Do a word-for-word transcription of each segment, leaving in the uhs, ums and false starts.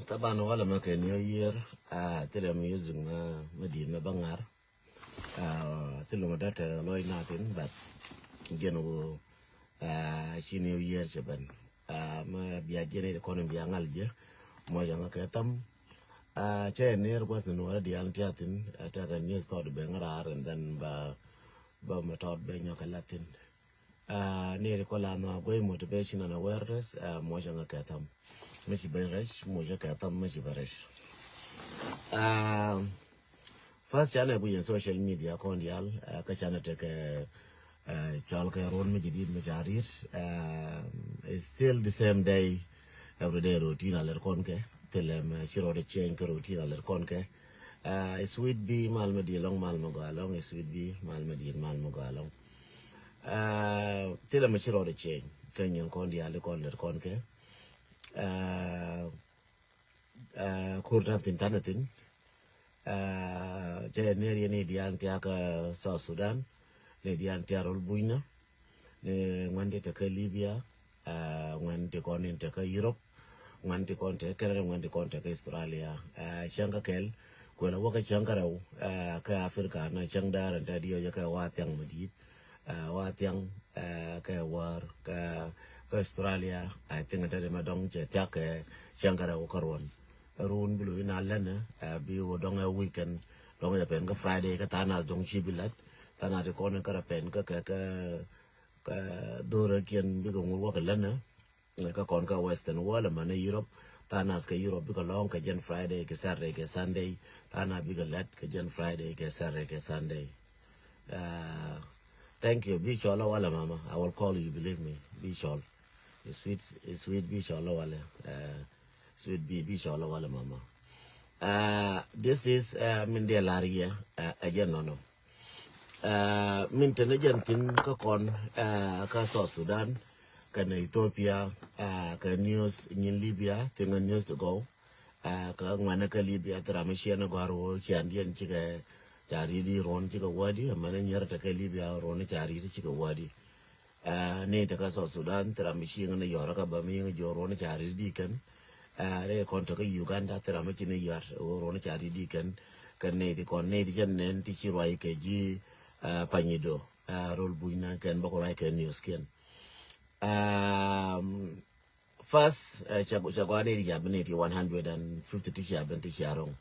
Taban walɛ mɛ kɛ New Year, ah, thilɛ music mɛ, mɛ di̱i̱t mɛ bä ŋa̱r. Ah, thilɛ mɛ date lɔc nothing, but jɛn wä, ah, ci New Year cɛ ben. Ah, mɛ bia jɛn i̱ kɔn in bia ŋal jɛ, mɔ jɛ ŋa kɛ tham. Ah, cɛ ni request ni wä dial ni tiathin, ah, tekɛ news thought ben ŋa̱r, and then ba, ba mɛ thought ben nyɔk kɛ lathin. Ah, ni ri kɔ la nɔ guey motivation and awareness, ah, mocɛ ŋa kɛ tham. Mi ci ben rɛc, mocɛ kɛ tham, mi ci ben rɛc. Ah, first canɛ guic in social media kɔn dial, ah, kä canɛ tekɛ, ah, cɔl kɛ ruɔn mi jidit mi ca rit. Ah, it's still the same day, every day routine a lɛr kɔn kɛ. Thilɛ mɛ ci rɔɔdɛ change kɛ routine a lɛr kɔn kɛ. Ah, sweet bi mal mi di lɔŋ mal mi gɔa lɔŋ, sweet bi mal mi di mal mi gɔa lɔŋ. Ah, thilɛ mi ci rɔɔdɛ change kɛ nyin kɔn diali kɔn lɛr kɔn kɛ. Ah, ah, kur tan thin tan thin. Ah, cɛ ner yɛ ni dial tiak, ah, South Sudan, ni dial tiak rol bunyna, ni ŋuan ti tekɛ Libya, ah, ŋuan ti kɔn in tekɛ Europe, ŋuan ti kɔn tekɛ Canada, ŋuan ti kɔn tekɛ Australia. Ah, cäŋ kä kɛl, kuɛl a wä kä cäŋ kä rɛw, ah, kä Africa na cäŋ daar in te diɔ jɛ kɛ wa thiaŋ mi di̱i̱t. Ah, wa thiaŋ, ah, kɛ wäär, kä, kä Australia, I think te di mɛ dɔŋ cɛ thiak kɛ cäŋ kä rɛw kä ruɔn. Run bi lo in a lɛnɛ, ah, bi wä dɔŋ ɛ weekend, dɔŋ jɛ pɛn kä Friday, kä thanas dɔŋ ci bi lat, thanas ti kɔn in kä rɛ pɛn kä, kä, kä, kä dhorä kiɛn bikɛ ŋur wä kɛ lɛnɛ. Kä kɔn kä Western world, mani Europe, thanas kɛ Europe bikɛ lɔŋ kɛ jɛn Friday kɛ Saturday kɛ Sunday, thanas bikɛ lɛt kɛ jɛn Friday kɛ Saturday kɛ Sunday. Ah, thank you. Bi cɔl walɛ mama. I will call you, believe me. Bi cɔl. Sweet, sweet bi cɔl walɛ. Ah, sweet bi, bi cɔl walɛ mama. Ah, this is, ah, min dee lar yɛ, ah, ɛ jɛn nɔnɔ. Ah, min teni jɛn thin kä kɔn, ah, kä South Sudan, kɛnɛ Ethiopia, ah, kɛ news nyin Libya, thiŋ news ti gɔw. Ah, kä ŋuɛnɛ kä Libya, thira mi ciɛn gɔr wä ciɛn diɛn cikɛ ca ri di ruɔn cikɛ wädi, mɛn nyier te kä Libya ruɔn ca ri di cikɛ wädi. Ah, ni te kä South Sudan, thira mi ciŋ ni yɔr kä ba mi ŋi jɔ ruɔn ca ri di kɛn. Ah, rɛ kɔn te kä Uganda, thira mi ci ni yɔr ruɔn ca ri di kɛn. Kɛn ni ti kɔn ni ti cɛn nɛn ti ci ruac kɛ ji, ah, panyido, ah, rol buny na kɛn ba kɔ ruac kɛ news kɛn. Um, First, eh, ca, ca gɔaa ni ri ca ben ni ti one hundred and fifty ti ca ben ti ca roŋ.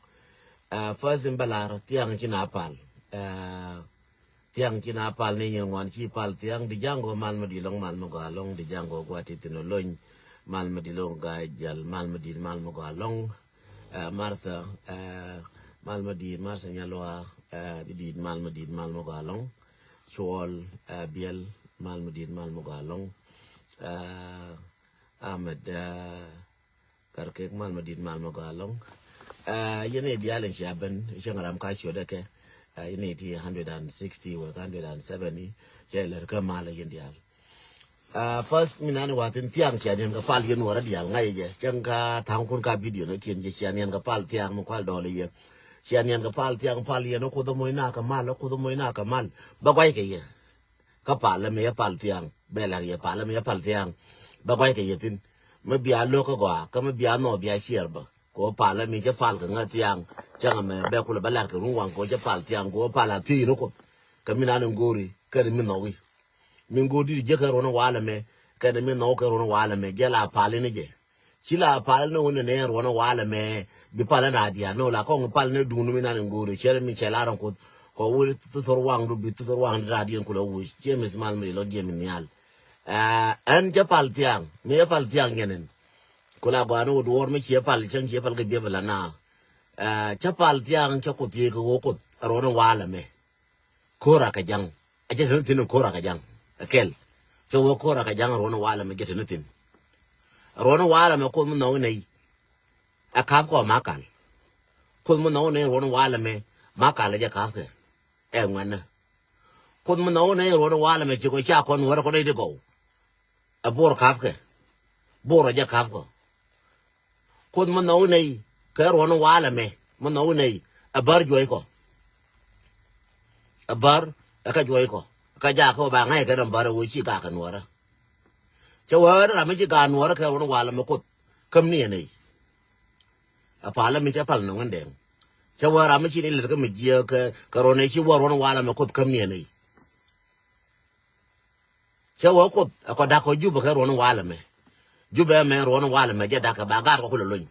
Ah, first in bɛ lar thiaŋ ci na pal. Ah, thiaŋ ci na pal ni nyin ŋuan ci pal thiaŋ di jaŋ gɔ mal mi di lɔŋ mal mi gɔaa lɔŋ di jaŋ gɔ gua ti thin lɔny mal mi di lɔŋ ga jal mal mi di mal mi gɔaa lɔŋ. Ah, Martha, ah, mal mi di Martha Nyalwa, ah, bi di mal mi di mal mi gɔaa lɔŋ. Cuɔl, ah, Biɛl mal mi di mal mi gɔaa lɔŋ. Ah, Ahmed, ah, Karkek mal mi dit mal mi gɔaa lɔŋ. Ah, yɛn i̱ diaal in cia ben, cäŋ ram ka ciötdɛ kɛ. Ah, yɛn i̱ ti hundred and sixty wek hundred and seventy, cɛ lɛr kä mal yɛn diaal. Ah, first mi nani wathin thiaŋ cia niɛn kɛ pal yɛn wärä diaal ŋa̱c jɛ. Cäŋ ka tha̱a̱ŋkun ka video ni kiɛn jɛ cia niɛn kɛ pal thiaŋ mi kual dɔɔl yɛ. Cia niɛn kɛ pal thiaŋ pal yɛn ɔ Kuoth ɔ moc na kɛ mal, ɔ Kuoth ɔ moc na kɛ mal. Bä gua̱c kɛ yɛ. Kä palä mi yɛ pal thiaŋ, bɛ la̱r yɛ palä mi yɛ pal thiaŋ. Bɛ gua̱c kɛ yɛ thi̱n. Mi bia lo̱k kä gɔaa, kä mi bia nhɔk bia ciɛɛr bä. Kɛ ɣöö palä mi cä pal kɛ ŋä thiaŋ. Cäŋ ɛmɛ bɛ kulɛ bä la̱r kɛ run waŋ kɛ ɣöö cä pal thiaŋ, kɛ ɣöö pal a thiec ni Kuoth. Kɛ mi nan in go̱o̱ri, kɛn mi nhɔwi. Mi go̱o̱r di̱t jek kɛ ruɔ̱n walɛ mɛ, kɛn mi nhɔw kɛ ruɔ̱n walɛ mɛ, jɛ la pal in jɛ. Ci la pal ni wun ni nɛ ruɔn walɛ mɛ, bi pal ni a diaal ni wula kɔŋ pal ni duŋdu mi nan in go̱o̱ri cɛr mi cɛ la rɔn Kuoth. Kɔ wul thithor waŋdu bi thithor waŋdu ra diɛn kulɛ wuc. James mal mi lɔ diɛn mi nhial. Ah, ɛn cɛ pal thiaŋ, mi cɛ pal thiaŋ yɛn in. Kula gɔaa ni wut duɔr mi ciɛ pal cäŋ ciɛ pal kɛ biɛ bɛ la na. Ah, cɛ pal thiaŋ cɛ Kuoth thiee kɛ ɣöö Kuoth ruɔn walɛ mɛ. Ko̱r a kɛ ja̱ŋ. A jɛ te ni thi̱n ko̱r a kɛ ja̱ŋ. Ɛ kɛl. Cɛ wee ko̱r a kɛ ja̱ŋ ruɔ̱n walɛ mɛ jɛ te ni thi̱n. Ruɔ̱n walɛ mɛ Kuoth mi nhɔk nɛy. Ɛ ka̱p kɔ ma kal. Kuoth mi nhɔk nɛy ruɔ̱n walɛ mɛ ma kal ɛ jɛ ka̱p kɛ. Ɛ ŋuɛnɛ. Kuoth mi nhɔk nɛy ruɔ̱n walɛ mɛ ci kɔ ca kɔn wärɛ kɔn nɛy ti gɔw. Ɛ buɔr ka̱p kɛ. Buɔr ɛ jɛ ka̱p kɔ. Kuoth mi nhɔw nɛy kɛ ruɔ̱n walɛ mɛ, mi nhɔw nɛy ɛ bär juɔc kɔ. Ɛ bär ɛ kɛ juɔc kɔ. Kä jakä ba ŋa̱c kɛ dɔ̱ŋ bär ɛ wee ci gak kɛ nuɔrä. Cɛ wee ram mi ci gak nuɔrä kɛ ruɔ̱n walɛ mɛ Kuoth käm ni ɛ nɛy. Ɛ palä mi cɛ pal nɔŋ in dɛŋ. Cɛ wä ram mi ci ni lät kä mi jiɛ kɛ, kɛ ruɔn ɛ ci wä ruɔn walɛ mɛ Kuoth käm ni ɛn ɛ. Cɛ wä Kuoth ɛ kɔ dak kɔ Jubɛ kɛ ruɔn walɛ mɛ. Jubɛ mɛ ruɔn walɛ mɛ jɛ dak kɛ ba gaat kɔ kulɛ lony.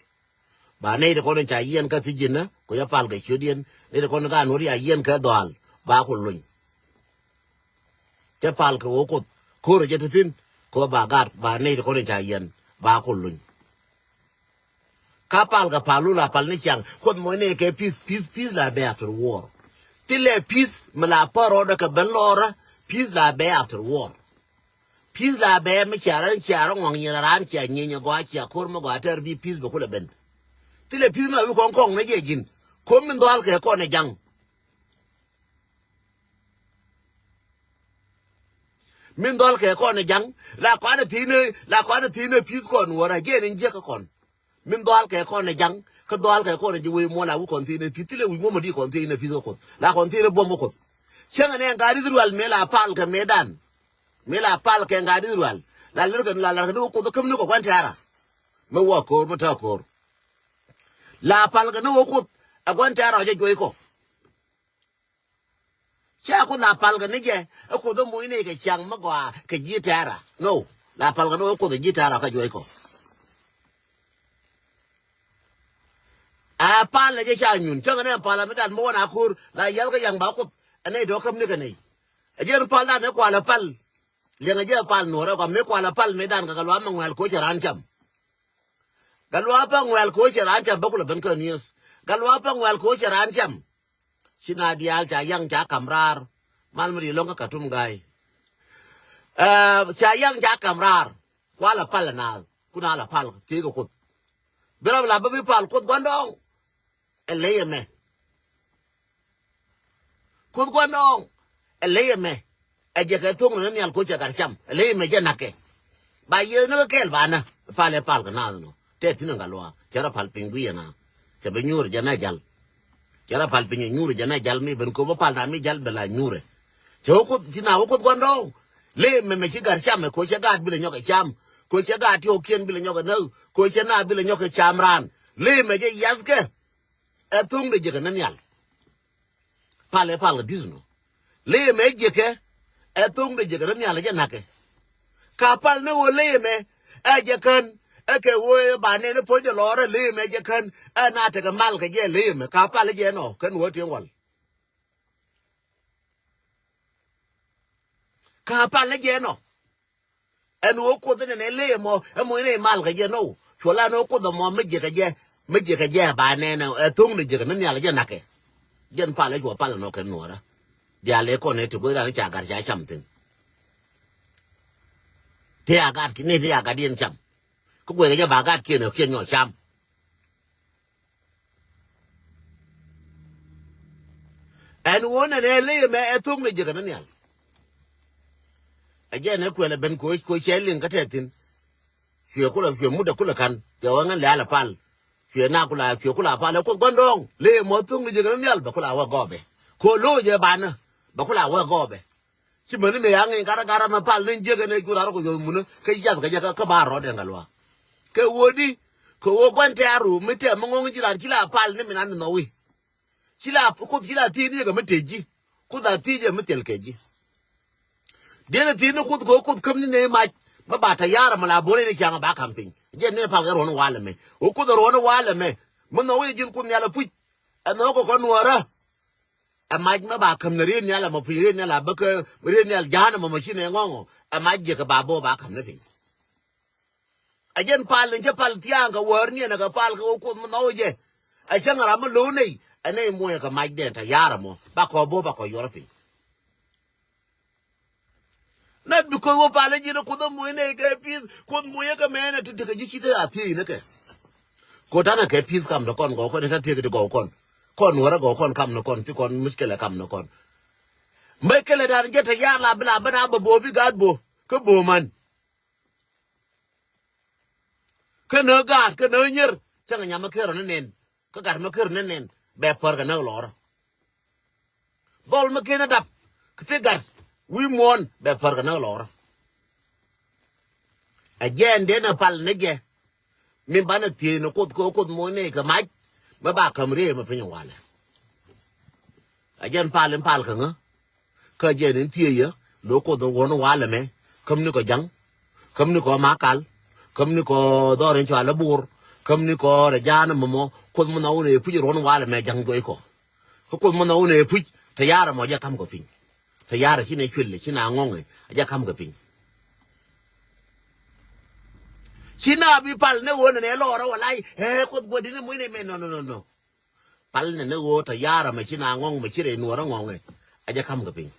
Ba nɛy ti kɔn in ca yiɛn kä thi̱ji̱n nä kɔ jɛ pal kɛ ciötdiɛn. Nɛy ti kɔn in gaat nuɔ̱ri a yiɛn kɛ dhɔaal ba kɔ lony. Cɛ pal kɛ wä Kuoth ko̱r jɛ ti thi̱n kɔ ba gaat ba nɛy ti kɔn in ca yiɛn ba kɔ lony. Ka pal kɛ pal lu la pal ni ciaŋ Kuoth mɔc ni kɛ peace, peace, peace la bɛ after war. Thilɛ peace mi la pär rɔɔdɛ kɛ ben lɔɔrä, peace la bɛ after war. Peace la bɛ mi cia raan cia rɔ ŋɔŋ nyin raan cia nyieny gɔaa cia ko̱r mi gɔaa tɛr bi peace bɛ kulɛ ben. Thilɛ peace mi la wi kɔŋ kɔŋ ni jɛ ji̱n. Ko̱r min dhɔal kɛ kɔn ɛ jaŋ. Min dhɔl kɛ kɔn ɛ jaŋ la kɔn ɛ thi̱n ɛ la kɔn ɛ thi̱n ɛ pi̱th kɔn wä rɛ jɛn in jiäk kä kɔn. Min dhɔl kɛ kɔn ɛ jaŋ kä dhɔl kɛ kɔn ɛ ji̱ wee muɔl a wä kɔn thi̱n ɛ pi̱th thilɛ wi̱c muɔmɔ di kɔn thi̱n ɛ pi̱th kä Kuoth la kɔn thi̱n ɛ buɔm kä Kuoth. Cäŋɛ nɛ ŋa̱t Ithɛrɛl mëë la pal kɛ mëëdan. Mëë la pal kɛ ŋa̱t Ithɛrɛl la lär kɛ la lär kɛ ni wä Kuoth kä mi ni kɔ gua̱n tɛ̈rä. Mi wä ko̱r mi tɔ̱ ko̱r la pal kɛ ni wä Kuoth ɛ gua̱n tɛ̈rä ɔ jɛ juɔy kɔ. Ca Kuoth la pal kɛ ni jɛ ɛ Kuoth ɛ moc ni kɛ ciaŋ mi gɔaa kɛ ji̱ tɛ̈rä. No, la pal kɛ ni wä Kuoth ɛ ji̱ tɛ̈rä kä juɔc kɔ. Ɛ pal ɛ jɛ ca nyun cäŋ ɛ nɛ pal ɛ mi dan mi wä na ko̱r la yiath kä yaŋ ba Kuoth ɛ nɛy dɔ̱k käm ni kɛ nɛy. Ɛ jɛn pal dan ɛ kual ɛ pal. Liɛŋ ɛ jɛ pal nuɔrɛ kɔ mi kual ɛ pal mi dan kɛ kɛ luaam ɛ ŋuɛl ko̱ cɛ raan cam. Kɛ luaam pɛ ŋuɛl ko̱ cɛ raan cam bä kulɛ ben kä niöth. Kɛ luaam pɛ ŋuɛl ko̱ cɛ raan cam. Ci na diaal ca yaŋ ca kam raar. Mal mi ri lo̱ŋ kä Katum ga̱a̱y. Ɛ, ca yaŋ ca kam raar. Kual a pal a naath. Kun a la pal thiec kɛ Kuoth. Bi rap la bä bi pal Kuoth gua̱ndɔɔŋ. Ɛ ley ɛmɛ. Kuoth gua̱ndɔɔŋ. Ɛ ley ɛmɛ. Ɛ jɛ kɛ thoŋ ni nhial ko̱ cɛ gat cam. Ɛ ley ɛmɛ jɛ na̱kɛ. Ba yiëëth ni kä kɛɛl ba nä. Pal ɛ pal kɛ naath nɔ. Tɛ thi̱n ɛ gat luaak. Cɛ rɔ pal piny gui̱i̱ ɛ naath. Cɛ bɛ nyuur jɛ nɛ jal. Cɛ rɔ pal piny ɛ nyuur jɛ nɛ jal mi ben ko̱p ɛ pal na mi jal bɛ la nyuur ɛ. Cɛ wä Kuoth ci na wä Kuoth gua̱ndɔɔŋ. Ley ɛmɛ mɛ ci gat cam ɛ ko̱ cɛ gaat bilɛ nyɔk ɛ cam. Ko̱ cɛ gaat ti wä kiɛn bilɛ nyɔk ɛ näk. Ko̱ cɛ na bilɛ nyɔk ɛ cam raan. Ley ɛmɛ jɛ yiathkɛ. Ɛ thoŋdɛ jiäkä ni nhial. Pal ɛ pal kɛ di̱t nɔ. Ley ɛmɛ jiäkä. Ɛ thoŋdɛ jiäkä ni nhial ɛ jɛ na̱kɛ. Ka pal ni ɣöö ley ɛmɛ ɛ jɛ kän. Ɛ kɛ ɣöö ɛ ba nɛn ɛ puɔ̱nydɛ lɔɔrä ley ɛmɛ jɛ kän. Ɛ na tekɛ mal kɛ jɛ ley ɛmɛ ka pal ɛ jɛ nɔ kän ɣöö ti̱eŋ wal. Ka pal ɛ jɛ nɔ. Ɛn ɣöö Kuoth inɛnɛ ley ɛmɔ ɛmɔ inɛ imal kɛ jɛ nɔw. Cuɔl an ɣöö Kuoth ɛmɔ mi jiɛkɛ jɛ mi jiɛkɛ jɛ ba nɛnɛ ɛ thoŋni jiɛkɛ ni nhial jɛ na̱kɛ. Jɛn pal ɛ cuɔ pal ɛnɔ kɛ nuɔrä. Diaal ɛ kɔn ɛ ti guic ran ca gat ca cam thi̱n. Ti a gat ni ti a gat yɛn cam. Kä guic kɛ jɛ ba gat kiɛn ɛ kiɛn nyɔ cam. Ɛn ɣöö nɛnɛ ley ɛmɛ ɛ thoŋni jiäkä ni nhial. Ɛ jɛn ɛ kuɛl ɛ ben ko̱ ko̱ cɛ liŋ kä tɛthin. Cuɛ kulɛ cuɛ mudɛ kulɛ ka̱n cɛ wä ŋän lɛ̈ɛ̈l ɛ pal. Cuɛ na kula cuɛ kula pal ɛ Kuoth gua̱ndɔɔŋ ley ɛmɔ thoŋni jiäkä ni nhial bɛ kula wä gɔɔbɛ. Ko̱ lo̱c ɛ banä bɛ kula wä gɔɔbɛ. Ci mäni mëë a ŋi̱i̱ŋ gat ɛ gat ɛ mɛ pal ni jiäkä ni jur a rɔ kɛ yuɔth munä kä yath kɛ jɛ kä ba rɔɔdɛ ŋa luaak. Kɛ ɣöö di kɛ ɣöö gua̱n tɛ̈ru mi tɛm mi ŋɔ̱ŋ ji̱ ran ci la pal ni min an ni nhɔwi. Ci la Kuoth ci la thiec ni jɛ kɛ mi tëë ji̱. Kuoth a thiec jɛ mi thil kɛ ji̱. Diɛn a thiec ni Kuoth kɛ ɣöö Kuoth käm ni nɛy mac mi ba tɛ̈ ya̱r ɛmɔ la bo̱r in ciaŋ ba ka̱m piny. Jɛn ni pal kɛ ruɔ̱n walɛ mɛ ɣöö Kuoth ɛ ruɔ̱n walɛ mɛ. Mi nhɔwi jɛ ji̱n Kuoth nhial ɛ puc. Ɛ nhɔk kɛ kɔn nuɔ̱ɔ̱rä. Ɛ mac mi ba käm ni riet nhial ɛmɔ piny riet nhial a bä kä riet nhial ja̱a̱n ɛmɔ mɔ ci nɛ ŋɔ̱ŋɔ. Ɛ mac jiɛkɛ ba bo̱o̱ ba käm ni piny. Ɛ jɛn pal ni cä pal thia̱a̱ŋ kɛ wäär niɛn ɛ kɛ pal kɛ wä Kuoth mi nhɔw jɛ. Ɛ cäŋ ram mi lo̱w nɛy ɛ nɛy muɔ̱nyɛ kɛ macdɛn tɛ̈ ya̱r ɛmɔ ba kɔ bo̱o̱ ba kɔ yuɔr piny. Not because wä pal ji̱n Kuoth ɛ muɔ̱ny nɛy kɛ pi̱th Kuoth muɔ̱nyɛ kɛ mɛn ɛ ti tekɛ ji̱ ci te a thiec ni kɛ. Ko tanɛ kɛ pi̱th kam ni kɔn gɔw kɔn ɛ ta tekɛ ti gɔw kɔn. Kɔn nuɔrɛ gɔw kɔn kam ni kɔn ti kɔn muckilɛ kam ni kɔn. Mɛ kɛlɛ dan jɛ tɛ̈ ya̱r la bi la ben a bɛ bo̱o̱ bi gaat bo̱o̱ kä bo̱o̱ man. Kä nä gaat kä nä nyier cäŋ nyam mi ker ni nen. Kä gat mi ker ni nen bɛ pär kɛ näk lɔrä. Dhɔl mi ken dap kä thi gat wi̱i̱ muɔ̱ɔ̱n bɛ pär kɛ näk lɔrä. Ɛ jɛn den ɛ pal ni jɛ. Min banɛ thiec ni Kuoth kɛ Kuoth moc ni kɛ mac. Mɛ ba käm rëë mɛ piny walɛ. A jɛn pal in pal kä ŋä. Kä jɛn in thiee yɛ lo̱ Kuoth ruɔ̱n walɛ mɛ. Käm ni kɔ ja̱ŋ. Käm ni kɔ makal. Käm ni kɔ dhɔr in cɔal a Bor. Käm ni kɔ rɛ ja̱a̱n mɔmɔ. Kuoth mɛ nhɔw ni puc ruɔ̱n walɛ mɛ ja̱ŋ juɔc kɔ. Kä Kuoth mɛ nhɔw ni puc te ya̱r ɛmɔ jɛ ka̱m kɔ piny. Te ya̱r ɛ ci nɛ cuël ɛ ci na ŋɔ̱ŋɛ a jɛ ka̱m kɔ piny. Ci na bi pal ni ɣöö nɛ nɛ lɔɔrä wä lay ɛ Kuoth guädini muc ni mɛ nɔ nɔ nɔ nɔ. Pal nɛ ni ɣöö tɔ ya̱r ɛmɛ ci na ŋɔ̱ŋ mɛ ci rɛy nuɔɔrä ŋɔ̱ŋɛ a jɛ ka̱m kɛ piny.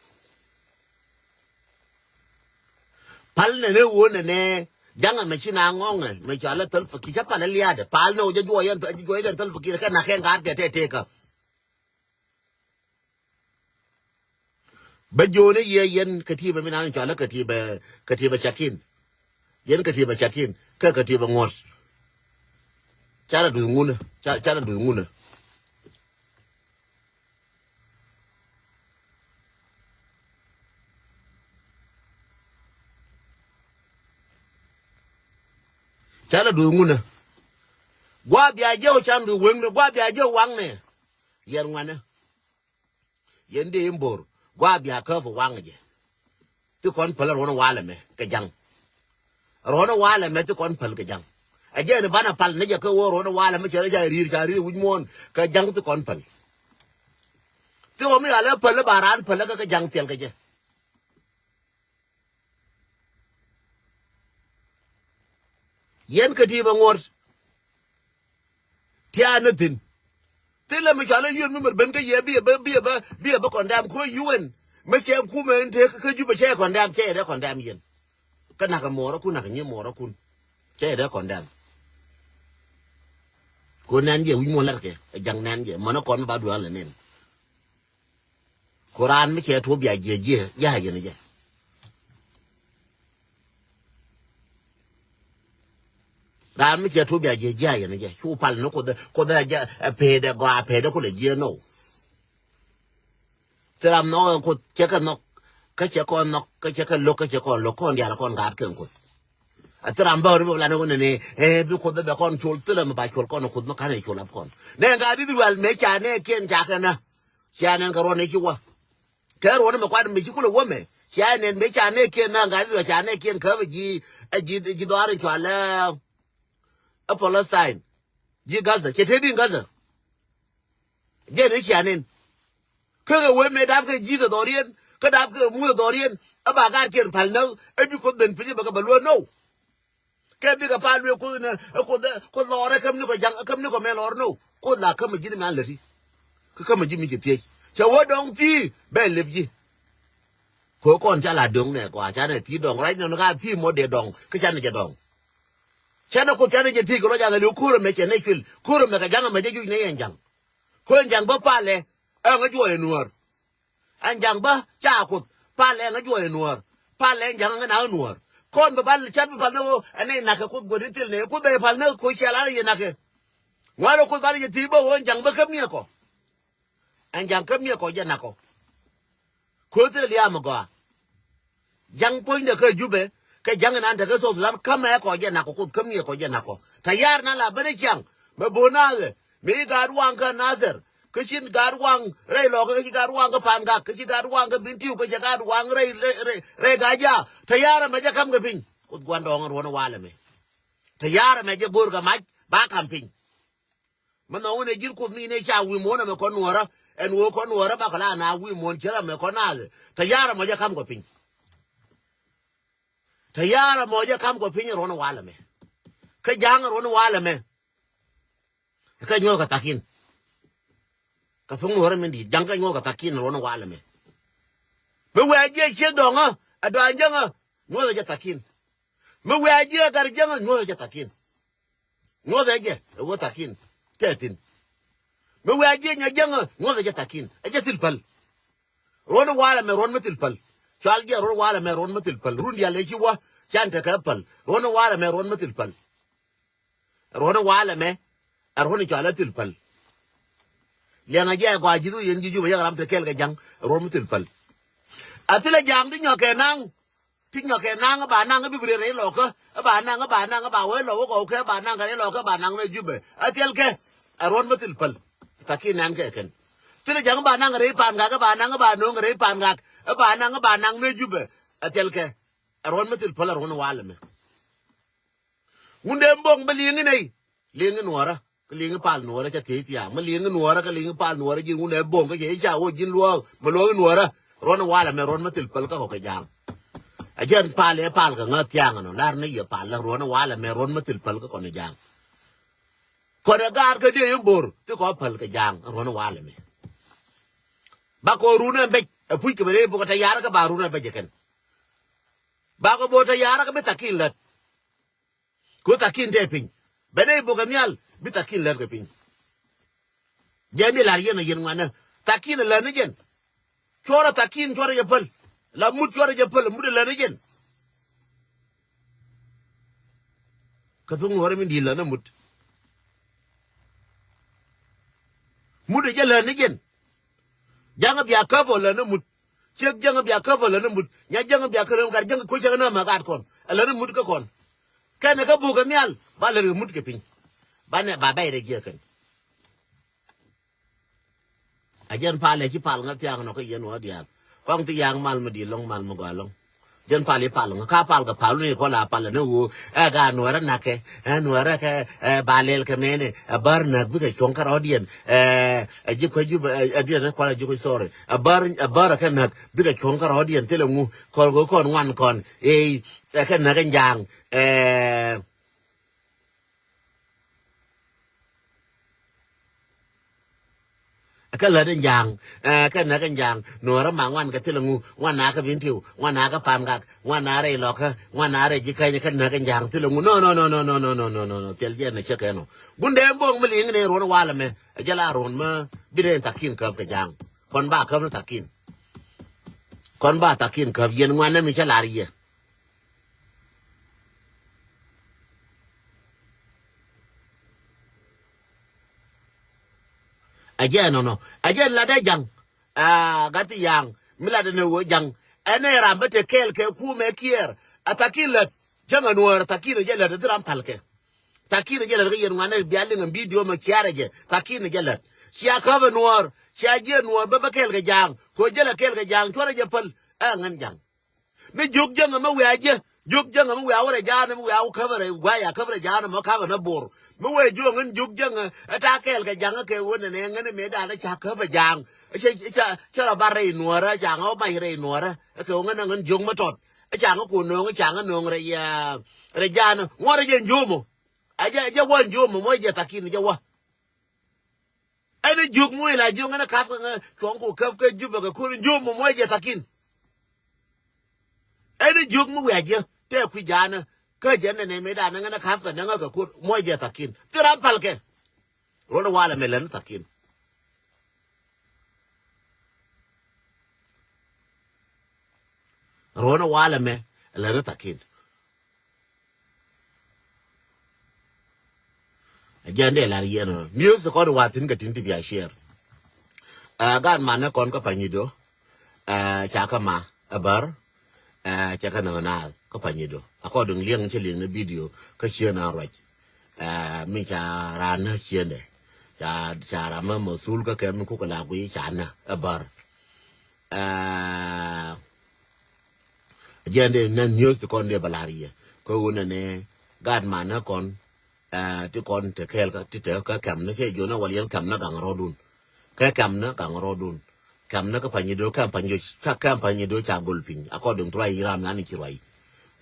Pal nɛ ni ɣöö nɛ nɛ ja̱ŋ ɛmɛ ci na ŋɔ̱ŋɛ mɛ cɔal ɛ Salva Kiir cä pal ɛ lia̱a̱dɛ pal ni ɣöö jɛ juɔc yɛn juɔc yɛn Salva Kiir kɛ nak kɛ ŋa̱a̱t kɛ tɛtɛkä. Bä jo̱o̱n i̱ yɛ yɛn katiba mi nan cɔal i̱ katiba katiba cakin. Yɛn katiba cakin kä katiba ŋuɔ̱t. Ca la duth ŋunä ca ca la duth ŋunä. Ca la duth ŋunä. Gua̱a̱ bia jɛ ɔ can duth weŋnä gua̱a̱ bia jɛ ɔ waŋnɛ. Yɛn ŋuanä. Yɛn dee in bo̱r gua̱a̱ bia käp waŋ jɛ. Thi kɔn päl ruɔ̱n walɛ mɛ kɛ ja̱ŋ. Ruɔ̱n walɛ mɛ thi kɔn päl kɛ ja̱ŋ. Ɛ jɛn banɛ pal ni jɛ kä wä ruɔ̱n walɛ mɛ cɛ rɛ ca ri̱i̱r ca ri̱i̱r wi̱c muɔ̱ɔ̱n kɛ ja̱ŋ thi kɔn päl. Thi wä mi alɛ päl ba raan päl kä kɛ ja̱ŋ thiɛl kɛ jɛ. Yɛn kɛ ti bɛ ŋuɔ̱t. Tia̱a̱n ni thi̱n. Thilɛ mi cɔal i̱ yun mi mɛr ben kä yɛ bi ɛ bä bi ɛ bä bi ɛ bä kɔndɛm kuɔ yuɛn. Mɛ cɛ kumɛ in te kä Jubɛ cɛ kɔndɛm cɛ yɛ dee kɔndɛm yɛn. Kä nak ɛ muɔɔrä kun nak ɛ nyi muɔɔrä kun. Cɛ yɛ dee kɔndɛm. Ko nɛn jɛ wi̱c muɔ̱ɔ̱n latkɛ ɛ ja̱ŋ nɛn jɛ mɔnɛ kɔn mi ba duɔ̱ɔ̱n lɛ nen. Ku raan mi cɛ tuɔp ya jiɛ jiɛ ya yɛn jɛ. Raan mi cɛ tuɔp ya jiɛ jiɛ yɛn jɛ cu pal ni kuoth kuoth ɛ jɛ ɛ pee dɛ gɔaa pee dɛ kulɛ jiɛ nɔw. Thi ram nhɔk ɛn kuoth cɛ kɛ nhɔk kä cɛ kɔn nhɔk kä cɛ kɛ lo̱k kä cɛ kɔn lo̱k kɔn diaal kɔn gaat kɛn kuoth. A thi ram bäär mi bɛ lan ɛ wä nɛnɛ ɛ bi kuoth bɛ kɔn col thilɛ mi ba col kɔn kuoth mi kan ɛ col ap kɔn nɛ gaat Israel mɛ ca nɛ kiɛn ca kɛ na. Cia nɛn kɛ ruɔn ɛ ci wä. Kɛ ruɔ̱n mɛ kuat mɛ ci kulɛ wä mɛ cia nɛn mɛ ca nɛ kiɛn na gat Israel ca nɛ kiɛn kä bɛ ji̱ ɛ ji̱ ji̱ dhɔaar in cual ɛ Palestine. Ji̱ Gaza cɛ te din Gaza. Jɛn i̱ cia nɛn kä kɛ wee mɛ dap kɛ ji̱ kɛ dhɔriɛn kä dap kɛ muth dhɔriɛn ɛ ba gat kiɛn pal näk ɛ bi kuoth ben piny ɛ bɛ kɛ bɛ luä now. Kɛ bikɛ pal luee kuoth inɛ ɛ kuoth ɛ kuoth lɔɔrɛ käm ni kɔ ja̱ŋ ɛ käm ni kɔ mɛ lɔɔr ni kuoth la kämɛ ji̱n mi an läti. Kä kämɛ ji̱ mi ci thiec cɛ wä dɔŋ thi̱i̱ bɛ lep ji̱. Kɛ kɔn ca la döŋ nɛ kua ca nɛ thi̱i̱ dɔŋ rac nɔn ka thi̱i̱ mɔ dee dɔŋ kä ca nɛ jɛ dɔŋ. Ca nɛ kuoth ca nɛ jɛ thiec kɛ lɔ ja̱ŋ ɛ liw ko̱rɛ mɛ cɛ nɛ cuil ko̱rɛ mɛ kɛ ja̱ŋ ɛmɛ jɛ juc nɛ yɛn ja̱ŋ. Ko̱rɛ ja̱ŋ bä palɛ ɛŋ ɛ juɔyɛ nuäär. Ɛn ja̱ŋ bä ca kuoth pal ɛŋ ɛ juɔc ɛ nuäär. Pal ɛn ja̱ŋ ɛŋ ɛ nak ɛ nuäär kɔn bɛ pal cat bɛ pal ni ɣöö ɛn nɛy nakä kuoth guädi thil nɛy kuoth bɛ pal ni ɣöö ciɛ lar yɛ nakä. Ŋuan ɛ kuoth pal yɛ thi̱i̱c bä ɣöö ɛn ja̱ŋ bä kä miɛkɔ. Ɛn ja̱ŋ kä miɛkɔ jɛ nakɔ. Kuoth thil liaam ɛ gɔaa. Ja̱ŋ puɔ̱nydɛ kä Jubɛ kɛ ja̱ŋ inan tekä South Sudan kä mɛ kɔ jɛ nak kɔ kuoth kä miɛ kɔ jɛ nak kɔ. Tɛ yar na la ben i̱ ciaŋ mɛ bo̱o̱n nathɛ mi i̱ gaat waŋ kä Nathɛr kä cin gaat waŋ rɛy lɔkä kä ci gaat waŋ kä Pangak kä ci gaat waŋ kä Bintiu kä ci gaat waŋ rɛy rɛy rɛy Gaja. Tɛ yar ɛmɛ jɛ ka̱m kɛ piny kuoth gua̱n dɔɔŋ ruɔ̱n walɛ mɛ. Tɛ yar ɛmɛ jɛ go̱o̱r kɛ mac ba ka̱m piny. Mi nhɔk wun ɛ ji̱n kuoth mi nɛ ca wi̱i̱ muɔ̱ɔ̱n ɛmɛ kɔn nuɔ̱ɔ̱rä ɛn ɣöö kɔn nuɔ̱ɔ̱rä ba kɛ la na wi̱i̱ muɔ̱ɔ̱n cä ram mɛ kɔn naath. Tɛ ya̱r ɛmɔ jɛ ka̱m kɔ piny. Tɛ ya̱r ɛmɔ jɛ ka̱m kɔ piny ruɔ̱n walɛ mɛ. Kä ja̱a̱ŋ ruɔ̱n walɛ mɛ. Kä nyuɔ̱th kɛ thakin. Kɛ thuŋ nuɔ̱ɔ̱rä min di̱i̱t ja̱ŋ kä nyuɔ̱th kɛ thakin ruɔ̱n walɛ mɛ. Mi wɛɛ jiɛ ciek dɔ̱ŋä ɛ dɔ̱a̱ny jäŋä nyuɔ̱th ɛ jɛ thakin. Mi wɛɛ jiɛ ɛ gat jäŋä nyuɔ̱th ɛ jɛ thakin. Nyuɔthɛ jɛ ɛ wä thakin tɛ thi̱n. Mi wɛɛ jiɛ nyɛ jäŋä nyuɔthɛ jɛ thakin ɛ jɛ thil päl. Ruɔ̱n walɛ mɛ ruɔ̱n mi thil päl. Cual jɛ ruɔ̱n walɛ mɛ ruɔ̱n mi thil päl run diaal ɛ ci wä. Can tekɛ päl ruɔ̱n walɛ mɛ ruɔ̱n mi thil päl. Ruɔ̱n walɛ mɛ ɛ ruɔ̱n cual ɛ thil päl. Liɛŋɛ jɛ ɛ gɔaa ji̱th wi̱i̱ yɛn ji̱ Jubɛ yɛn ram te kɛɛl kɛ ja̱ŋ ɛ ruɔ̱n mi thil päl. A thilɛ ja̱a̱ŋ ti nyɔk kɛ naŋ. Ti nyɔk kɛ naŋ ba naŋ bi bi rɛy lɔkä ba naŋ ba naŋ ba wee lɔ wä gɔw kɛ ba naŋ kɛ rɛy lɔkä ba naŋ mɛ Jubɛ a thil kɛ. Ɛ ruɔ̱n mi thil päl. Thakin nɛn kɛ kɛn. Thilɛ ja̱ŋ ba naŋ rɛy pa̱a̱n gak, ɛ ba naŋ, ɛ ba no̱o̱ŋ rɛy pa̱a̱n gak, ɛ ba naŋ, ɛ ba naŋ ni Jubɛ. Ɛ thilkɛ. Ɛ ruɔ̱n mi thil päl, ɛ ruɔ̱n walɛ mɛ. Wundɛ bo̱o̱ŋ bä li̱eŋ inɛy. Li̱eŋ inuɔrä. Kä li̱eŋ ipal nuɔrä ca thiec thia̱a̱ŋ. Mi li̱eŋ inuɔrä kä li̱eŋ ipal nuɔrä ji̱n wundɛ bo̱o̱ŋ kä cɛ i̱ ca wä ji̱n luɔ̱ɔ̱k. Mi luɔ̱ɔ̱k inuɔrä. Ruɔ̱n walɛ mɛ ruɔ̱n mi thil päl kä kɔk kɛ ja̱a̱ŋ. Ɛ jɛn pal ɛ pal kɛ ŋäth thia̱a̱ŋ ɛnɔ. Lar ni yɛ pal la ruɔ̱n walɛ mɛ ruɔ̱n mi thil päl kä kɔn i̱ ja̱a̱ŋ. Kɔn ɛ gaat kä diɛ in bo̱r. Thi kɔ päl kɛ ja̱a̱ŋ ruɔ̱n walɛ mɛ. Ba kɔ run ɛ bɛc. Ɛ puc kɛ bɛ rɛy bukɛ tɛ ya̱rä kä ba run ɛ bɛc ɛ kɛn. Bakɔ bo̱o̱t tɔ ya̱rä kä bi thakin lät. Ku thakin te piny. Bɛ nɛy bokɛ nhial bi thakin lät kɛ piny. Jɛn ni lar yɛn ɔ yɛn ŋuanä. Thakin ɛ lät ni jɛn. Cuɔrɛ thakin cuɔrɛ jɛ päl. La mut cuɔrɛ jɛ päl mut ɛ lät ni jɛn. Kä thuŋ ŋuɔrɛ min di̱i̱t lät ni mut. Mut ɛ jɛ lät ni jɛn. Ja̱ŋ bia käp ɔ lät ni mut. Ciek jäŋ bia käp ɔ lät ni mut. Nya jäŋ bia käp ɔ lät ni mut. Gat jäŋ kucä ni mɛ gat kɔn. Ɛ lät ni mut kä kɔn. Kɛn ɛ kä buk kɛ nhial. Ba lät kɛ mut kɛ piny. Ba nɛ ba bɛy rɛ jiɛ kɛn. A jɛn pal ɛ ci pal ŋä thiaŋ nɔ kä yɛn wä diaal. Kɔŋ thi yaŋ mal mi di̱i̱t lɔŋ mal mi gɔaa lɔŋ. Jɛn pal i̱ pal ŋä ka pal kɛ pal ni kɔ la pal ni wu ɛ ga nuɔrɛ nakɛ ɛ nuɔrɛ kɛ ɛ ba lɛl kɛ mɛnɛ ɛ bär näk bikɛ cuɔ̱ŋ kä rɔ̱diɛn ɛ ɛ ji̱ kuɛ jup ɛ diɛn ɛ kual ɛ ji̱ kuɛ sorry ɛ bär ɛ bär kɛ näk bikɛ cuɔ̱ŋ kä rɔ̱diɛn thilɛ ŋu kɔn kɛ kɔn ŋuan kɔn ɛ ɛ kɛ näk ɛn ja̱a̱ŋ ɛ Kä lät in ja̱a̱ŋ ɛ kɛ näk in ja̱a̱ŋ nuɔ̱ɔ̱rä ma ŋuan kɛ thilɛ ŋu ŋuan na kä bin tiw ŋuan na kä pam gak ŋuan na rɛy lɔkä ŋuan na rɛy ji̱ käny kɛ näk in ja̱a̱ŋ thilɛ ŋu no no no no no no no no no no no no thil jɛ nɛ cä kɛ nɔ. Gun dee bo̱o̱ŋ mi liŋ ni ruɔ̱n walɛ mɛ ɛ jɛ la ruɔ̱n mä bi dee in thakin käp kɛ ja̱a̱ŋ. Kɔn ba käp ni thakin. Kɔn ba thakin käp yɛn ŋuan nɛ mi cä lar yɛ. Ɛ jɛ nɔnɔ ɛ jɛ lat ɛ ja̱ŋ. Aa gat ya̱a̱ŋ mi lat ɛn ɛ ɣöö ja̱ŋ. Ɛn ɛ ram bä te kɛɛl kɛ kumɛ kiɛɛr ɛ thakin lät. Jäŋ ɛ nuɔɔr ɛ thakin ɛ jɛ lät ɛ dhi ram pal kɛ. Thakin ɛ jɛ lät kä yɛn ŋuan ɛ bia liŋ ɛ bidio mɛ ciaar ɛ jɛ thakin ɛ jɛ lät. Cia käp ɛ nuɔɔr cia jiɛ nuɔɔr bä bä kɛɛl kɛ ja̱a̱ŋ kɛ ɣöö jɛ lɛ kɛɛl kɛ ja̱a̱ŋ cuɔr ɛ jɛ päl. Ɛ ŋän ja̱ŋ. Mi jiök jäŋä mi wiaa jiɛ jiök jäŋä mi wiaa wä rɛ ja̱a̱n mi wiaa wä käp rɛ gua̱a̱c a käp rɛ ja̱a̱n mɔ ka̱p ɛ nä bor. Mi wee jiök ŋän jiök jäŋä ɛ ta̱a̱ kɛɛl kɛ ja̱ŋä kɛ wen nɛ nɛ ŋän mëë da̱a̱n ca käp ɛ ja̱a̱ŋ. Cɛ cɛ cɛ rɔ bar rɛy nuɔ̱ɔ̱rä ca ŋä wä mac rɛy nuɔ̱ɔ̱rä. Ɛ kɛ wen ŋän ɛ ŋän jiök mi tɔt ɛ ca ŋä ko̱ nööŋ ɛ ca ŋä nööŋ rɛy rɛ ja̱a̱n ŋuɔ̱rä jɛ jiömɔ. Ɛ jɛ ɛ jɛ wä jiömɔ mɔ jɛ thakin ɛ jɛ wä. Ɛn jiök mi wee la jiök ŋän ɛ ka̱p kɛ ŋä cuɔ̱ŋ ku käp kä Jubɛ kɛ ko̱r jiök mɔ muɔc jɛ thakin. Ɛn jiök mi wee a jiɛ tɛ kui̱ ja̱a̱nä kä jɛ nɛnɛ mëë da̱a̱n ŋän ɛ ka̱p kɛ näŋä kɛ ko̱r muɔc jɛ thakin. Thil ram pal kɛ. Ruɔ̱n walɛ mɛ lɛn thakin. Ruɔ̱n walɛ mɛ lɛn thakin. Ɛ jɛn dee lar yɛn ɔ news kɔn wathin kɛ tin ti bia share. Ɛ gaat manɛ kɔn kä Panyido. Ɛ ca kä ma ɛ bär. Ɛ cɛ kä nä naath kä Panyido. According liɛŋ cä liɛŋ ni video kä cieen a ruac. Ɛ mi ca ran nä cieen dɛ ca ca ram mä masul kä kɛ mi kukɛ la gui ca nä ɛ bär. Ɛ Jɛn dee nɛn news ti kɔn dee bɛ la̱r yɛ kä ɣöö nɛnɛ gaat manä kɔn. Ɛ ti kɔn te kɛɛl kä ti te kä kɛm ni cɛ jiɔn ɛ wal yɛn kɛm ni gaŋ rɔɔdun. Kɛ kɛm ni gaŋ rɔɔdun kɛm ni kä Panyido kɛm Panyido ca kɛm Panyido ca gol piny according to ruac ram nan ci ruac.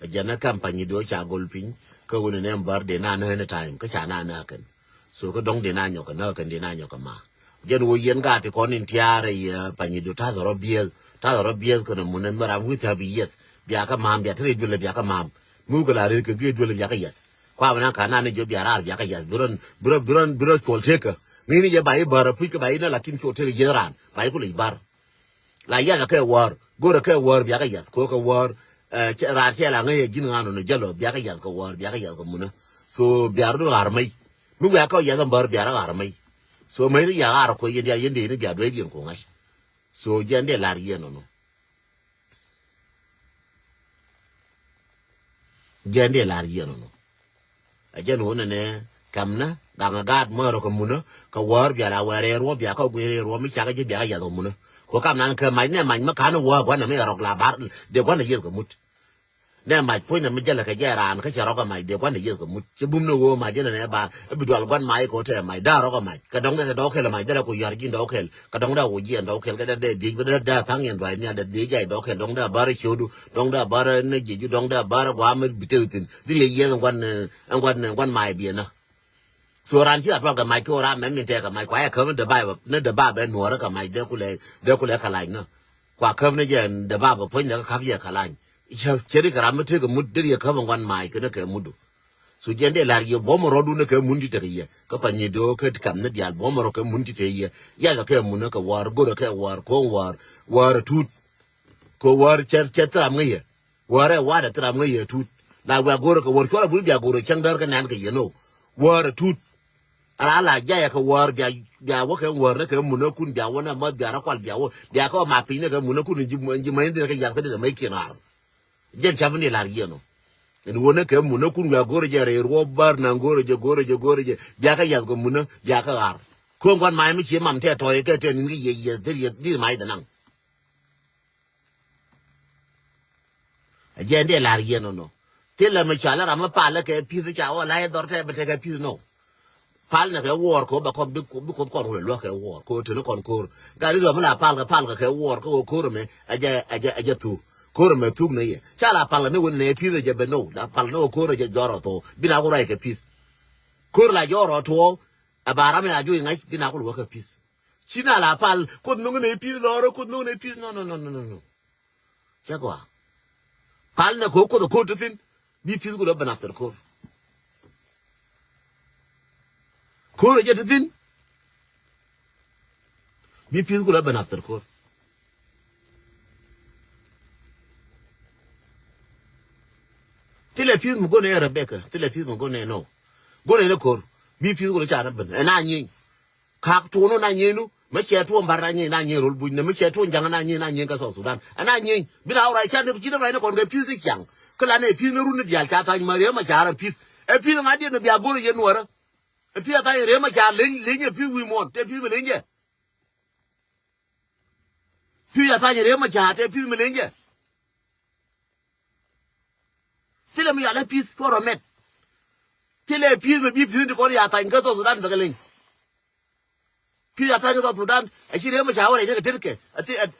Ɛ jɛn ni kɛm Panyido ca gol piny kä ɣöö nɛnɛ bär dee na ni any time kä ca na ni akɛn. So kä dɔ̱ŋ dee na nyɔk kɛ näk kɛn dee na nyɔk kɛ ma. Jɛn ɣöö yɛn gaat ti kɔn in tiaar ɛ yɛ Panyido ta̱th rɔ biɛth ta̱th rɔ biɛth kɛn mun ɛn mi ram wi̱i̱ thäp yieth. Bia kä ma̱a̱m bia te rɛy duël bia kä ma̱a̱m. Mi wukɛ la rɛy kɛ gee duël bia kä yieth. Kua bi na ka na ni jiɔ bia raar bia kä yieth bi rɔn bi rɔn bi rɔn bi rɔn cuɔl tekä. Ŋi̱i̱ni jɛ ba i̱ bär apuc kä ba i̱ na lakin cuɔl tekä yieth raan ba i̱ ku lec bär. La yath akɛ wäär go̱r akɛ wäär biakä yath ko̱ kɛ wäär. Raan cɛ la ŋäc ɛ ji̱n ŋa̱n run ɛ jäl ɔ biakä yath kɛ wäär biakä yath kɛ munä. So bia run ɣa̱r mäc mi wiakä yath ɛn bär bia run ɣa̱r mäc. So mäc ri ya ɣa̱r ko̱ yɛn diaal yɛn dee ni bia duec diɛn ko̱ ŋa̱c. So jɛn dee lar yɛn ɔnɔ. Jɛn dee lar yɛn ɔnɔ. Ɛ jɛn ɣöö nɛnɛ Kamnä gaŋ a gaat mɔ rɔ kɛ munä kɛ wäär bia la wɛɛr rɛɛ ruɔ̱ bia kä guiy rɛɛ ruɔ̱ mi cakɛ ji̱ bia kä yath kɛ munä. Kɛ kam nan kɛ mac nɛ mac mi ka̱n wäär gua̱n nɛ mi rɔk la bar dee gua̱n nɛ yieth kɛ mut. Nɛ mac puɔ̱ny nɛ mi jälɛ kɛ jɛ raan kä cɛ rɔk kɛ mac dee gua̱n nɛ yieth kɛ mut. Cɛ bum ni ɣöö mac jɛ nɛ nɛ ba bi dual gua̱n mac kɛ ɣöö tɛ mac da̱a̱ rɔk kɛ mac kɛ dɔ̱ŋ dɛ kɛ dɔ̱k kɛl mac dee rɛ ku yɔ̱r ji̱ dɔ̱k kɛl kɛ dɔ̱ŋ dɛ ku jiɛn dɔ̱k kɛl kɛ dee dee dhiec bi dee dee thaŋ yɛn duac nhial dee dhiec jay dɔ̱k kɛl dɔ̱ŋ dee bärä ciötdu dɔ̱ŋ dee bärä ni jiecdu dɔ̱ŋ dee bärä gua̱a̱m mi bi tëk thi̱n dhil yɛ yieth ɛn gua̱n ɛn gua̱n ɛn gua̱n mac biɛn nä. So ran ci a dual kɛ mac ki ora mɛn min tɛk kɛ mac kua yɛ käp ni dee ba bɛ nuɔrä kɛ mac dee kulɛ dee kulɛ kɛ lac nä. Kua käp ni jɛ dee ba bɛ puɔ̱ny dee kɛ kap yɛ kɛ lac. Cɛ ri kɛ ram mi tek kɛ mut dee yɛ käp in guan mac kɛ ni kɛ mutdu. So jɛ dee lar yɛ buɔmɔ rɔdu ni kɛ mun ti tek yɛ kä pa nyi doo kɛ kam ni dial buɔmɔ rɔ kɛ mun ti tek yɛ. Yɛ kɛ kɛ mun ni kɛ war go̱rɛ kɛ war ko̱ŋ war war tut. Kɛ wäär cɛ cɛ thil ram ŋäc yɛ. Wäär ɛ wa̱a̱dɛ thil ram ŋäc yɛ tut. La wiaa go̱o̱rä kɛ wäär cuɔl a buri bia go̱o̱rä cäŋ däär kä nɛn kɛ yɛ no. Wäär ɛ tut. A la la jayɛ kɛ wäär bia bia wä kɛ wäär ni kɛ mun ni kun bia wä ni a mäth bia rɔ kual bia wä bia kɛ wä ma piny ni kɛ mun ni kun in ji̱ mäc in dee ni kɛ yath kä dee ni mäc kiɛn ɣaar. Jɛn cap in dee lar yɛ no. In wä ni kɛ mun ni kun wiaa go̱o̱rä jɛ rɛy ruɔ̱p bär na go̱o̱rä jɛ go̱o̱rä jɛ go̱o̱rä jɛ bia kɛ yath kɛ mun ni bia kɛ ɣaar. Ko̱n gua̱n mac mi cie mam tɛ tɔ̱ yɛ kɛ tɛ nin kɛ yɛ yɛ dhil yɛ dhil mac dhɛ naŋ. A jɛ ndɛ lar yɛn nɔ nɔ. Thilɛ mi cɔal ram mi pal kɛ pi̱th ca wä la yɛ dhɔr tɛ bi tekɛ pi̱th nɔ. Pal nɛ kɛ wuɔɔr kɛ wä bɛ kɔn bi bi kuoth kɔn wulɛ luäk kɛ wuɔɔr kɛ wä teni kɔn ko̱r. Gat Israel mi la pal kɛ pal kɛ kɛ wuɔɔr kɛ wä ko̱r mɛ a jɛ a jɛ a jɛ thuk. Ko̱r mɛ thuk nɛ yɛ ca la pal kɛ ni wä nɛ pi̱th a jɛ bɛ nɔ la pal ni wä ko̱r a jɛ jɔr ɔ thok bi na wä ruac kɛ pi̱th. Ko̱r la jɔr ɔ tuɔɔk a ba ram ya juc ŋa̱c bi na wä luäk kɛ pi̱th. Ci na la pal kuoth no̱ŋ ni pi̱th lɔrä kuoth no̱ŋ ni pi̱th nɔ nɔ nɔ nɔ nɔ. Cɛ gɔaa. Pal nɛ ko̱ kuoth ko̱r ti thi̱n bi pi̱th kulɛ ben after ko̱r. Ko̱r jɛ ti thi̱n bi pi̱th kulɛ ben after ko̱r. Thilɛ pi̱th mi go̱n ɛ Rebecca thilɛ pi̱th mi go̱n ɛ no. Go̱n ɛ ni ko̱r bi pi̱th kulɛ ca ni ben ɛ na nyieny. Kak tuɔɔn wä na nyieny nu mi cɛ tuɔɔn bar na nyieny na nyieny rol buc ni mi cɛ tuɔɔn jaŋ na nyieny na nyieny kä South Sudan. Ɛ na nyieny bi na wä ruac ca ni ci ni ruac ni kɔn kɛ pi̱th ti ciaŋ. Kä la ni pi̱th ni run ni diaal ca thany ma riek ma ca rɛ pi̱th. Ɛ pi̱th ŋa̱ diɛn ni bia go̱r yɛ nuɔrä. Ɛ pi̱th a thany riek ma ca leny leny ɛ pi̱th wi̱i̱ muɔ̱ɔ̱n te pi̱th mi leny jɛ. Pi̱th a thany riek ma ca te pi̱th mi leny jɛ. Thilɛ mi yalɛ pi̱th puɔr ɔ mɛt. Thilɛ pi̱th mi bi pi̱th ti kɔn ya thany kä South Sudan bɛ kɛ leny. Pi̱th ya thany kä South Sudan a ci rem mi ca wä rɛy ni kɛ tetkɛ.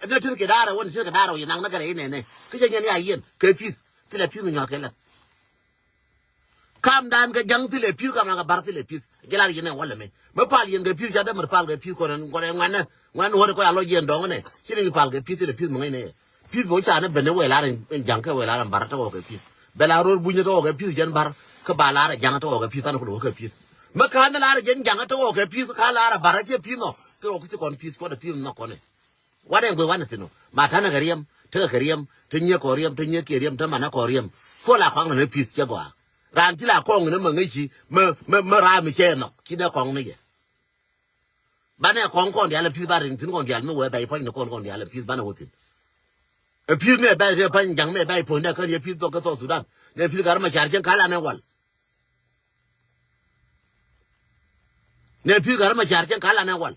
Ni tetkɛ da̱rɛ wä ni tetkɛ da̱rɛ wä yɛ naŋ ni kɛ rɛy nɛnɛ kä cɛ nyɛn ya yiɛn kɛ pi̱th. Thilɛ pi̱th mi nyuak kɛ lɛ. Kamdan kɛ ja̱ŋ thilɛ pi̱th kamdan kɛ bar thilɛ pi̱th. Jɛ lar yɛn ɛ walɛ mɛ mi pal yɛn kɛ pi̱th ca dämär pal kɛ pi̱th kɔn kɔn ɛ ŋuanɛ. Ŋuan wä ri kɔ ya lɔ yɛn dɔŋ nɛ ci ni pal kɛ pi̱th thilɛ pi̱th mi ŋäc nɛ yɛ. Pi̱th bä ca ni ben ni wɛ lar in ja̱ŋ kɛ wɛ lar in bar tɛ wä kɛ pi̱th. Bɛ lar ror bunyä tɛ wä kɛ pi̱th jɛn bar kä ba lar in ja̱ŋ tɛ wä kɛ pi̱th pan kɛ wä kɛ pi̱th. Mi ka̱n ni lar in jɛn ja̱ŋ tɛ wä kɛ pi̱th ka lar in bar a ciɛ pi̱th nɔ. Kɛ wä kɛ ci kɔn pi̱th kuɔt in pi̱th nɔ kɔn in. Wanɛ guiy wanɛ thi̱n ɔ ma ta̱nɛ kɛ riɛm tekɛ kɛ riɛm te nyiek kɔ riɛm te nyiek kiɛ riɛm te manɛ kɔ riɛm. Kuɔ la kɔaŋ nɛ ni pi̱th cɛ gɔaa. Raan ci la kɔŋ ni mɛ ŋäci mɛ mɛ mɛ raam mi cɛ nhɔk ci nɛ kɔŋ ni jɛ. Banɛ kɔŋ kɔn diaal ɛ pi̱th ba riŋ thi̱n kɔn diaal mi wee bɛy puɔ̱ny ni kɔn kɔn diaal ɛ pi̱th banɛ wä thi̱n. Ɛ pi̱th mi ɛ bɛy riɛ pa̱ny ja̱ŋ mi ɛ bɛy puɔ̱ny dɛ kän yɛ pi̱th dhɔk kä South Sudan. Nɛ pi̱th gat rɛ ma car cieŋ ka lanɛ wal. Nɛ pi̱th gat rɛ ma car cieŋ ka lanɛ wal.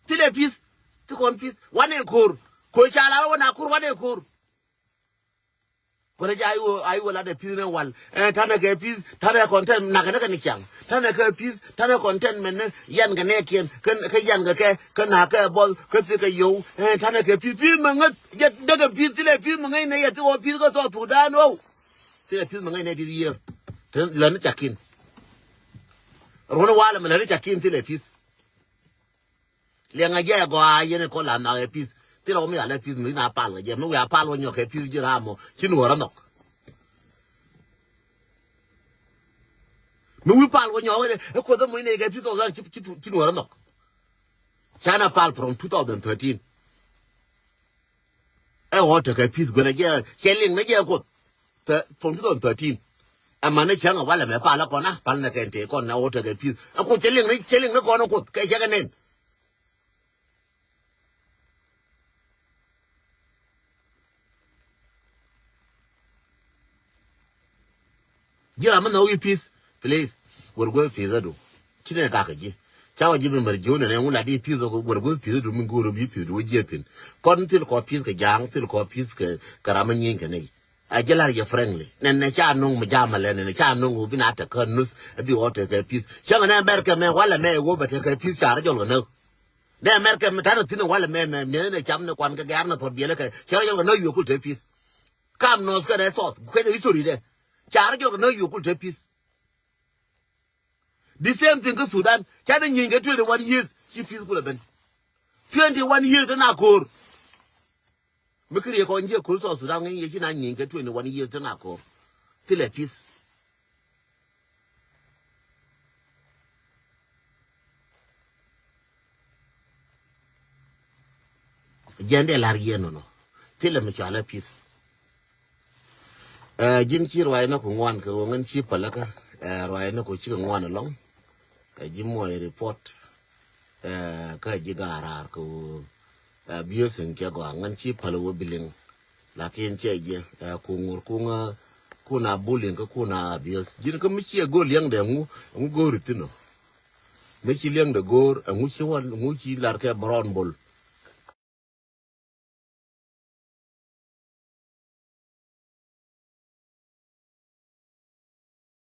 Thilɛ pi̱th. Thi kɔn pi̱th wanɛ ko̱r. Ko̱r ca la wä na ko̱r wanɛ ko̱r. Kuɔrɛ jɛ a iwä a iwä lat ɛ pi̱th ni wal. Ɛ tanɛ kɛ pi̱th tanɛ kɔn tɛn nakɛ ni kɛ ni ciaŋ. Tanɛ kɛ pi̱th tanɛ kɔn tɛn mɛn ni yan kɛ nɛɛkiɛn kä yan kɛ kɛ kä nak kɛ bɔl kä thikɛ yow. Ɛ tanɛ kɛ pi̱th pi̱th mɛ ŋäth jɛ däkɛ pi̱th thilɛ pi̱th mɛ ŋäc nɛ yɛ thikɔ pi̱th kä thɔɔk thuk da̱a̱n ow. Thilɛ pi̱th mɛ ŋäc nɛ di̱th yiër. Te lät ni cakin. Ruɔ̱n walɛ mɛ lät ni cakin thilɛ pi̱th. Liɛŋɛ jɛ gɔaa yɛn kɔ la nhɔk ɛ pi̱th. Thilɛ wä mi yal ɛ pi̱th mi na pal kɛ jɛ mi wiaa pal wä nyɔk kɛ pi̱th ji̱ ram mɔ ci nuɔ̱ɔ̱r ɛ nhɔk. Mi wi̱i̱ pal wä nyɔk ɛ kuoth ɛ muc nɛy kɛ pi̱th ɔ ci nuɔ̱ɔ̱r ɛ nhɔk. Canɛ pal from two thousand thirteen. Ɛ ɣɔw tekɛ pi̱th guɛnɛ jɛ cɛ liŋ ni jɛ kuoth. From two thousand thirteen. Ɛmɛni cäŋ ɛ walɛ mɛ pal ɛ kɔn a pal nɛ kɛn tëë kɔn nɛ ɣɔw tekɛ pi̱th ɛ kuoth cɛ liŋ ni cɛ liŋ ni kɔn ɛ kuoth kɛ cɛ kɛ nɛn. Ci ram mi nhɔk i̱ peace, please. Wär guäth peace adu. Ci nɛ kak kɛ ji̱. Ca wä ji̱ mi mär ji̱ wä nɛnɛ ŋu lat i̱ peace ɣä wär guäth peace adu mi go̱o̱r i̱ bi peace du wä ji̱ thi̱n. Kɔn thil kɔ peace kɛ ja̱a̱ŋ, thil kɔ peace kɛ, kɛ ram mi nyieeny kɛ nɛy. A jɛ lar yɛ frankly. Nɛnɛ ca no̱ŋ mi ja̱a̱m alɛ nɛnɛ ca no̱ŋ wä bi na tekɛ nuth, a bi wä tekɛ peace. Cäŋ nɛ America mɛ walɛ mɛ wä bɛ tekɛ peace ca rɔ jɔl kɛ näk. Nɛ America mɛ tanɛ thi̱n walɛ mɛ mɛ mɛ nɛ cam nɛ kuan kɛ gɛr nɛ thuɔt biɛlɛ kɛ ca rɔ jɔl kɛ näk yuɛ kul tekɛ peace. Kam North kɛnɛ South kɛnɛ history dɛ. Ca rɔ jɔl kɛ näk yuɛ kul tekɛ peace. The same thing kä Sudan. Ca ni nyieny kɛ twenty one years ci peace kulɛ ben. Twenty one years ti na ko̱o̱r. Mi kiri kɔn jiɛ ko̱o̱r South Sudan ŋäc yɛ ci na nyieny kɛ twenty one years ti na ko̱o̱r. Thilɛ peace. Jɛn dee la̱r yieen nɔnɔ. Thilɛ mi cɔalɛ peace. Ɛ, ji̱n ci ruac ni ku ŋuan kɛ ɣöö ŋän ci päläkä. Ɛ, ruac ni ku cikɛ ŋuan ɛlɔ̱ŋ. Ɛ, ji̱ muɔc report. Ɛ, kä ji̱ ga̱a̱r raar kɛ ɣöö, ɛ, abuse in cɛ gɔaa ŋän ci päl ɣöö bi liŋ. Lakin cɛ jiɛ, ɛ, ku ŋur ku ŋä, ku na bullying kä ku na abuse. Ji̱n kä mi ci ɛ go̱o̱r liɛŋdɛ ɛŋu, ɛŋu go̱o̱ri thi̱n ɔ. Mi ci liɛŋdɛ go̱o̱r ɛŋu ci wä, ɛŋu ci lar kɛ brown ball.